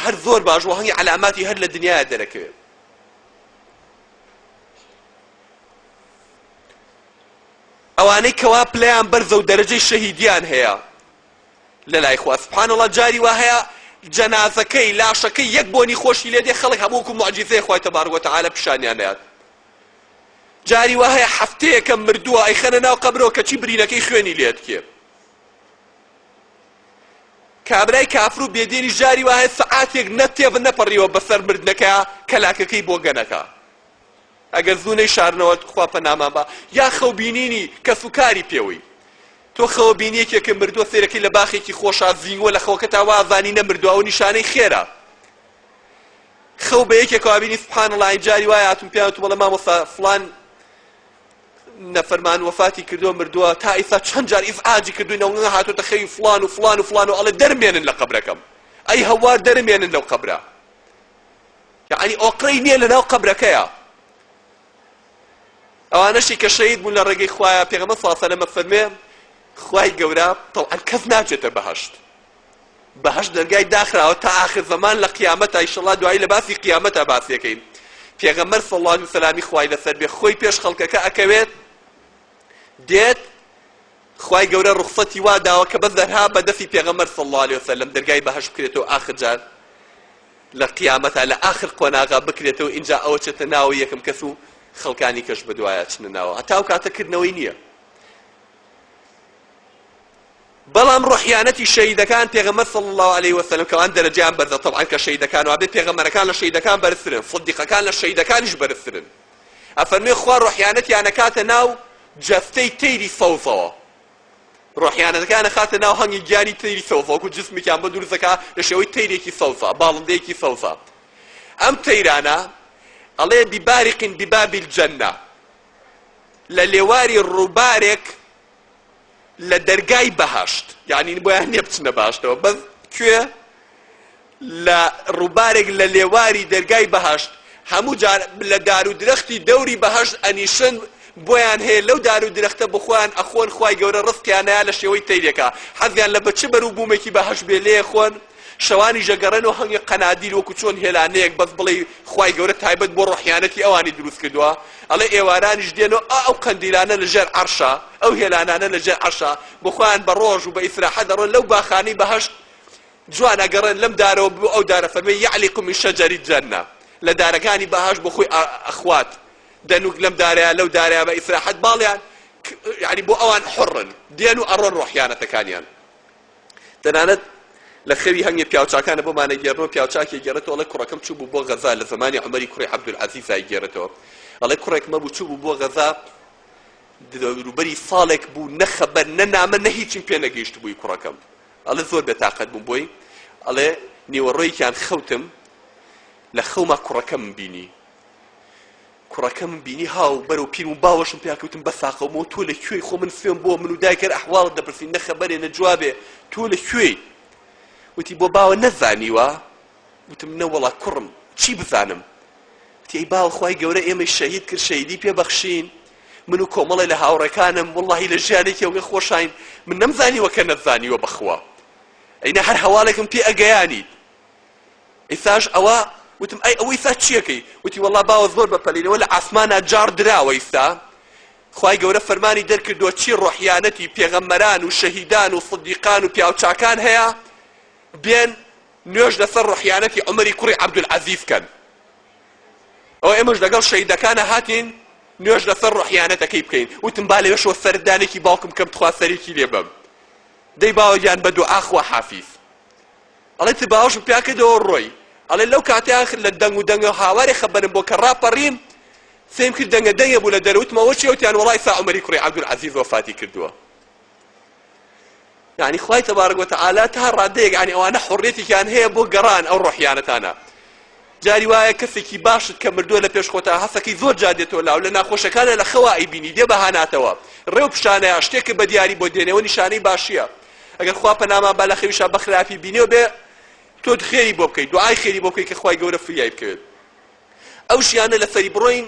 هەر زۆر باش بووە هەنگی عەلاماتی هەر لە دنیایا دەرەکەوێ. ئەوانەی کەوا پلەیان بەرزە و دەرەجەی شەهیدیان هەیە لەلای خوا سبحان اللە جاری وا هەیە جەنازەکەی لاشەکەی یەک بۆنی خۆشی لێ دێ خەڵک هەموو وەکو موعجیزەیە خوای تەبارک وتعالی پیشانیان دەیات جاری وا هەیە هەفتەیەکە مردووە ئەیخەنە ناو قەبرەوە کەچی برینەکەی خوێنی لێ دکێ کابرای کافر و بێدینیش جاری وا هەیە سەعاتێک نە تێڤ نەپەڕیوە بەسەر مردنەکە کەلاکەکەی بۆ گەنەکە ئەگەر زوو نەیشارنەوە خوا پەنامان با یا خەو بینینی کەس و کاری پێوەی تۆ خەوە بینی یەکێکە مردووە سەیرەکەی لە باخێکی خۆشا زینگوە لە خەوەکەتا وازانی نەمردووە ئەو نیشانەی خێرە خەو بە یەکێکەوە بینی سبحان الله جاری وایە هاتم پێیان وتم بەڵێ مامۆستا فڵان نەفەرمان وەفاتی کردووە مردووە تا ئیسا چەند جار ئیزعاجی کردووینە و هاتۆتە خەوی فڵان و فڵان و فڵان و ئەڵێ دەرمێنن لە قەبرەکەم ئەی هەوار دەرمێنن لەو قەبرە یەعنی ئۆقرەی نییە لەناو قەبرەکەیا. ئەوانەشی کە شەهید بوون لە ڕێگەی خوایە پێغەمبەر صلی الله علیه و سلم فەرمێ خوای گەورە طبعا کەس ناچێتە بەهەشت بەهەشت دەرگای داخراوە تا ئاخر زەمان لە قیامەتا ئیشەڵا دوایی لە باسی قیامەتا باسیەکەین پێغەمبەر صلی الله علیه و سلامی خوای لەسەر بێ خۆی پێش خەڵکەکە ئەکەوێت دێت خوای گەورە ڕوخسەتی وا داوە کە بەس دەرها بە دەستی پێغەمبەر صلی الله علیه وسلم دەرگای بەهەشت بکرێتەوە ئاخر جار لە قیامەتا لە ئاخر قۆناغا بکرێتەوە ئینجا ئەوە چێتە ناوە یەکەم کەس و خەڵکانی کەش بەدوایا چنە ناوە هەتا ئەو کاتە کردنەوەی نییە بەڵام ڕۆحیانەتی شەهیدەکان پێغەمبەر صلی الله علیه وسلم کەوان دەرەجەیان بەرزە طبعا کە شەهیدەکان وابێ پێغەمبەرەکان لە شەهیدەکان بەرزترن صدیقەکان لە شەهیدەکانیش بەرزترن ئەفەرموێ خوا ڕۆحیانەتیان ئەکاتە ناو جەستەی تەیری سەوزەوە ڕۆحیانەتەکان ئەخاتە ناو هەنگی گیانی تەیری سەوزە وەکو جسمێکیان بۆ دروست دەکا لە شێوەی تەیرێکی سەوزە باڵندەیەکی سەوزە ئەم تەیرانە ئەڵێ ببارقین بباب الجنە لە لێواری ڕووبارێک لە دەرگای بەهەشت یعنی بۆیان نییە بچنە بەهەشتەوە بەس کوێ لە ڕووبارێک لە لێواری دەرگای بەهەشت هەموو جار لە دار و درەختی دەوری بەهەشت ئەنیشن بۆیان هەیە لەو دار و درەختە بخۆیان ئەخۆن خوای گەورە ڕزقیان نایە لە شێوەی تەیرێکا حەزیان لە بە چ بەر و بوومێکی بەهەشت بێ لێ خۆن شەوانیش ئەگەڕێنەوە هەنگێ قەنادیل وەکو چۆن هێلانەیەک بەس بڵێی خوای گەورە تایبەت بۆ ڕۆحیانەتی ئەوانی دروست کردووە ئەڵێ ئێوارانیش دێنەوە ئا ئەو قەندیلانە لە ژێر عەرشا ئەو هێلانانە لە ژێر عەرشا بۆ خۆیان بە ڕۆژ و بە ئیسراحەت دەڕۆن لەو باخانەی بەهەشت جوان ئەگەڕێن لەم دارەوە بۆ ئەو دارە فەرمووی یعلق من شجر الجنە لە دارەکانی بەهەشت بۆ خۆی ئەخوات دەنوک لەم دارەیە لەو دارەیە بە ئیسراحەت باڵیان یعنی بۆ ئەوان حڕن دێن و ئەڕۆن ڕۆحیانەتەکانیان تەنانەت لە خەوی هەنگێ پیاوچاکانە بۆمان ئەگێڕنەوە پیاوچاکی ئەگێڕێتەوە ئەڵێ کوڕەکەم چوو بوو بۆ غەزا لە زەمانی عومەری کوڕی عەبدولعەزیز ئەیگێڕێتەوە ئەڵێ کوڕێکم هەبوو چوو بوو بۆ غەزا دەوروبەری ساڵێک بوو نە خەبەر نە نامە نە هیچیم پێ نەگەیشتبووی کوڕەکەم ئەڵێ زۆر بێتاقەت بووم بۆی ئەڵێ نیوەڕۆیەکیان خەوتم لە خەوما کوڕەکەمم بینی کوڕەکەمم بینی هاو بەرەو پیرم و باوەشم پیا کەوتم بە ساقەومەوە تۆ لە کوێی خۆ من سوێم بۆ من و دایکەر ئەحواڵت دەپرسین نە خەبەرێ نە جوابێ تۆ لە کوێی وتی بۆ باوە نەزانیوە وتم نەوەڵا کوڕم چی بزانم وتی ئەی باوە خوای گەورە ئێمەی شەهید کرد شەهیدی پێ بەخشین من و کۆمەڵێ لە هاوڕێکانم وەڵڵاهی لە ژیانێکی ئەوگە خۆشاین من نەمزانیوە کە نەتزانیوە بەخوا ئەینا هەر هەواڵێکم پێ ئەگەیانیت ئیساش ئەوە وتم ئەی ئەوە ئیسا چیەکەی وتی وەڵا باوە زۆر بە پەلینەوە لە ئاسمانا جاڕ دراوە ئیسا خوای گەورە فەرمانی دەرکردووە چی ڕۆحیانەتی پێغەمبەران و شەهیدان و صدیقان و پیاوچاکان هەیە بێن نوێژ لەسەر ڕۆحیانەتی عومەری کوڕی عەبدولعەزیز کەن ئەوە ئێمەش لەگەڵ شەهیدەکانە هاتین نوێژ لەسەر ڕۆحیانەتەکەی بکەین وتم با لەوێشەوە سەردانێکی باوکم کەم تخوا سەرێکی لێ بەم دەی باوە گیان بە دوعا خوا حافیز ئەڵێ تر باوەشم پیا کردەوە ڕۆی ئەڵێ لەو کاتەیا لە دەنگ و دەنگە هاوارێ خەبەرم بۆ کە ڕاپەڕیم سەیم کرد دەنگە دەنگێ بوو لە دەرە وتم ئەوە چیە وتیان وەڵا ئیسا عومەری کوڕی عەبدولعەزیز وەفاتی کردووە یعنی خوای تبارک وتعالی تا ڕادەیەک یعنی ئەوانە حڕیەتێکیان هەیە بۆ گەڕان ئەو ڕۆحیانەتانە جاری وایە کەسێکی باشت کە مردووە لە پێش خۆتا هەسەکەی زۆر جار دێتەوە لاو لە ناخۆشەکانە لە خەوا ئەیبینی دێ بە هاناتەوە ڕێ و پیشانەیە شتێکت بە دیاری بۆ دێنێەوە نیشانەی باشیە ئەگەر خوا پەنامان با لە خەویشا بە خراپی بینێ و بێ تۆ خێری بۆ بکەیت دوعای خێری بۆ بکەیت کە خوای گەورە فریای بکەوێت ئەو ژیانە لەسەری بڕۆین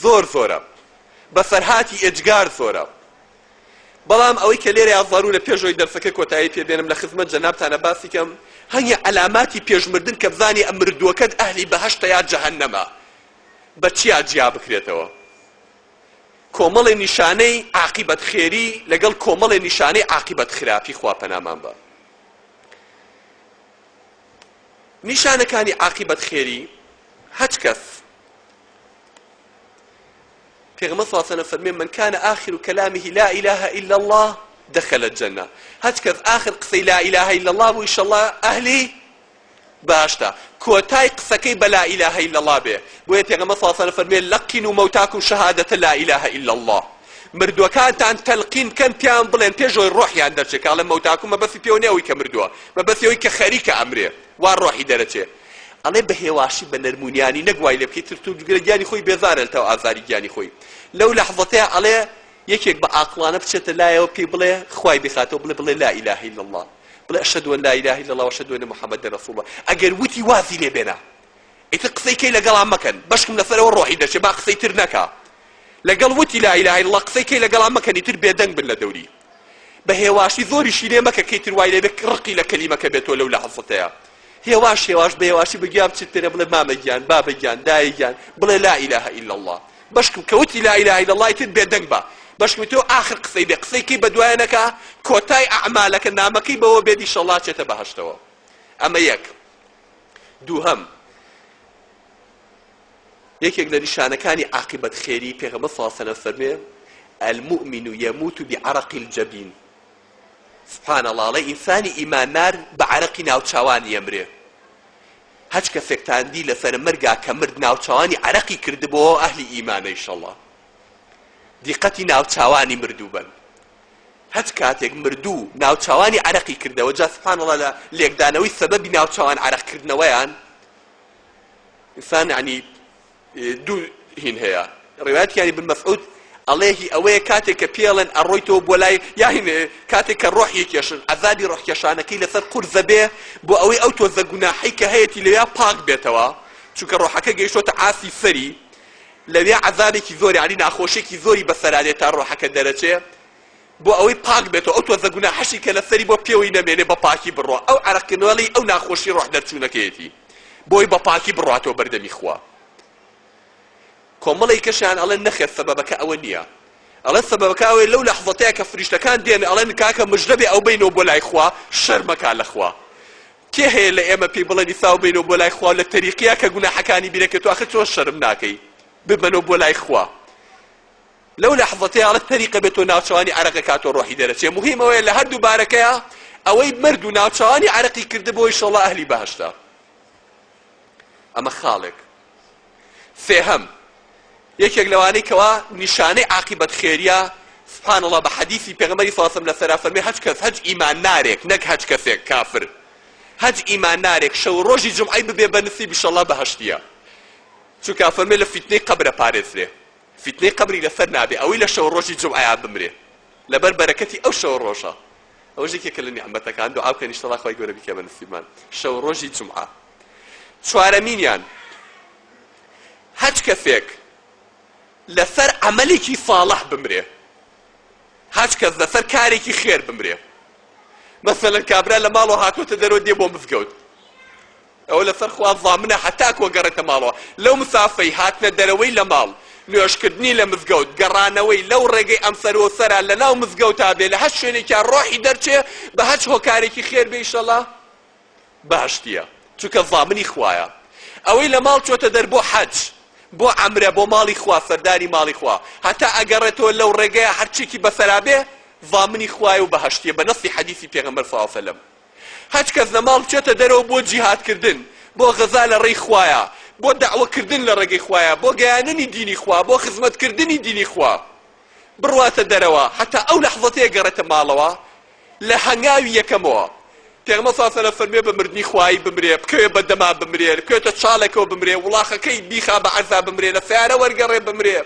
زۆر زۆرە بەسەرهاتی ئێجگار زۆرە بەڵام ئەوەی کە لێرەیا زەرورە پێش ئەوەی دەرسەکە کۆتایی پێ بێنم لە خزمەت جەنابتانە باسی کەم. هەنگێ عەلاماتی پێش مردن کە بزانی ئە مردووەکەت ئەهلی بەهەشتە یا جەهەنەمە بە چیا جیا بکرێتەوە؟ کۆمەڵێ نیشانەی عاقیبەت خێری لەگەڵ کۆمەڵێ نیشانەی عاقیبەت خراپی خوا پەنامان بە. نیشانەکانی عاقیبەت خێری هەچ کەس پێغەمبەر صلی اللە علیه و سلم فەرمووی من کان آخر کلامه لا اله الا الله دخل الجنە هەچ کەس ئاخر قسەی لا اله الا الله بوو ئیشەڵڵا ئەهلی باشتە کۆتای قسەکەی بە لا اله الا الله بێ بۆیە پێغەمبەر صلی اللە علیه و سلم فەرمووی لقنوا موتاکم شهادة لا اله الا الله مردووەکانتان تەلقین بکەن پێیان بڵێن پێش ئەوەی ڕۆحیان دەرچێ کە ئەڵێ مەوتاکم مەبەستی پێوە نییە ئەوەی کە مردووە مەبەستی ئەوەی کە خەریکە ئەمرێ وا ڕۆحی دەرەچێ ئەڵێ بە هێواشی بە نەرمونیانی نەک وای لێ بکەی ترس و جگرە گیانی خۆی بێزارە لە تاو ئازاری گیانی خۆی لەو لەحزەتەیا ئەڵێ یەکێک بە ئاقڵانە بچێتە لایەوە پێی بڵێ خوای بخاتەوە بڵێ بڵێ لا اله الا الله بڵێ اشهد ان لا اله الا الله واشهد ان محمد رسول الله ئەگەر وتی وازی لێ بێنە ئیتر قسەی کەی لەگەڵا مەکەن بەشکم لەسەرەوە ڕۆحی دەچێ با قسەی تر نەکا لەگەڵ وتی لا اله الا الله قسەی کەی لەگەڵا مەکەن ئیتر بێدەنگ بن لە دەوری بە هێواشی زۆریشی لێ مەکە کەی تر وای لێ بێ ڕقی لە کەلیمەکە بێتەوە لەو لەحزەتەیە هێواش هێواش بە هێواشی بە گیا بچێت پێرە بڵێ مامە گیان بابە گیان دایە گیان بڵێ لا اله الا الله بەشکم کە وتی لا اله الا الله ئیتر بێدەنگ بە بەشکم تۆ ئاخر قسەی بێ قسەی کەی بە دوایە نەکا کۆتای ئەعمالەکە نامەکەی بەوە بێت ئیشەڵڵا چێتە بەهەشتەوە ئەمە یەک دووهەم یەکێک لە نیشانەکانی عاقبەت خێری پێغەمبەر صلی اللە علیه و سلم فەرموێ المؤمن يموت بعرق الجبين سبحان اللە ئەڵێ ئینسانی ئیماندار بە عەرەقی ناوچاوانی ئەمرێ هەچ کەسێکتان دی لەسەر مەرگا کە مرد ناوچاوانی عەرەقی کردبۆوە ئەهلی ئیمانە ئیشەڵڵا دیقەتی ناوچاوانی مردوو بن هەچ کاتێک مردوو ناوچاوانی عەرەقی کردەوە جا سبحان اللە لە لێکدانەوەی سەبەبی ناوچاوان عەرەق کردنەوەیان ئینسان یعنی دوو هین هەیە ڕیوایەتی یانی بن مەسعود ئەڵێ هی ئەوەیە کاتێک کە پێڵێن ئەڕۆیتەوە بۆ لای یا هین کاتێک کە ڕۆح یەکێشن عەزابی ڕۆحکێشانەکەی لەسەر قورزە بێ بۆ ئەوەی ئەو تۆزە گوناحەی کە هەیەتی لەویا پاک بێتەوە چونکە ڕۆحەکە گەیشتۆتە ئاستی سەری لەوێ عەزابێکی زۆر یعنی ناخۆشیێکی زۆری بەسەرا دێت تا ڕۆحەکە دەرەچێ بۆ ئەوەی پاک بێتەوە ئەو تۆزە گوناحەشی کە لەسەری بۆ پێوەی نەمێنێ بە پاکی بڕوا ئەو عەرەقکردنەوەی ئەو ناخۆشی ڕۆح دەرچوونەکەیەتی بۆی بە پاکی بڕواتەوە بەردەمی خوا کۆمەڵی کەشیان ئەڵێن نەخێر سەبەبەکە ئەوە نییە ئەڵێن سەبەبەکە ئەوەیە لەو لەحزەتەیە کە فریشتەکان دێن ئەڵێن کاکە مژدە بێ ئەو بینەوە بۆ لای خوا شەرمەکا لە خوا کێ هەیە لە ئێمە پێی بڵێن ئیسا و بینەوە بۆ لای خوا لە تەریقیە کە گوناحەکانی بیرەکە آخر چۆن شەرم ناکەی ببەنەوە بۆ لای خوا لەو لەحزەتەیا ئەڵێ تەریقە بێتۆ ناوچەوانی عەرەق ئەکاتۆ ڕۆحی دەرەچێ موهیم ئەوەیە لە هەردوو بارەکەیا ئەوەی مرد و ناوچەوانی عەرەقی کردبۆ ئیشەڵڵا ئەهلی بەهەشتە ئەمە خاڵێک سێهەم یەکێک لەوانەی کەوا نیشانەی عاقبەت خێریە سبحان الله بە حەدیثی پێغەمبەری صلی الله علیه و سلم لەسەرا فەرمی هەچ کەس هەچ ئیمان نارێک نەک هەچ کەسێک کافر هەچ ئیمان نارێک شەو ڕۆژی جومعەی ببێ بە نسیب ئیشەڵڵا بەهەشتیە چونکە فەرمێ لە فیتنەی قەبرە پارێزرێ فیتنەی قەبری لەسەر نابێ ئەوەی لە شەو ڕۆژی جومعەیا بمرێ لەبەر بەرەکەتی ئەو شەو ڕۆژە ئەوەش یەکێکە لە نیعمەتەکان دوعا بکەن ئیشەڵا خوای گەورە بیکە بە نسیبمان شەو ڕۆژی جومعە چوارەمینیان هەچ کەسێک لەسەر عەمەلێکی ساڵح بمرێ هەچ کەس لەسەر کارێکی خێر بمرێ مەسەلەن کابرا لە ماڵەوە هاتووەتە دەرەوە دێ بۆ مزگەوت ئەوە لەسەر خوا زامنە هەتاکو ئەگەڕێتە ماڵەوە لەو مسافەی هاتنە دەرەوەی لە ماڵ نوێژکردنی لە مزگەوت گەڕانەوەی لەو ڕێگەی ئەمسەر و سەرا لە ناو مزگەوتا بێ لە هەچ شوێنێکیا ڕۆحی دەرچێ بە هەچ هۆکارێکی خێر بێ ئیشەڵا بەهەشتیە چونکە زامنی خوایە ئەوەی لە ماڵ چۆتە دەر بۆ حەج بۆ عەمرە بۆ ماڵی خوا سەردانی ماڵی خوا هەتا ئەگەڕێتەوە لەو ڕێگەیە هەرچێکی بەسەرا بێ زامنی خوایە و بەهەشتیە بە نەسی حەدیسی پێغەمبەر صلی اللە علیه وسلم هەچ کەس لە ماڵ بچێتە دەرەوە بۆ جیهاد کردن، بۆ غەزا لە ڕێی خوایا، بۆ دەعوە کردن لە ڕێگەی خوایا، بۆ گەیاندنی دینی خوا، بۆ خزمەت کردنی دینی خوا بڕواتە دەرەوە هەتا ئەو لەحزەتەیە گەڕێتە ماڵەوە لە هەنگاوی یەکەمەوە پێغەمبەر صلی اللە علیه و فەرموێ بە مردنی خوایی بمرێ بکەوێ بە دەما بمرێ بکەوێتە چاڵێکەوە بمرێ وڵاخەکەی بیخا بە عەرزا بمرێ لە سەیارە وەرگەڕێ بمرێ.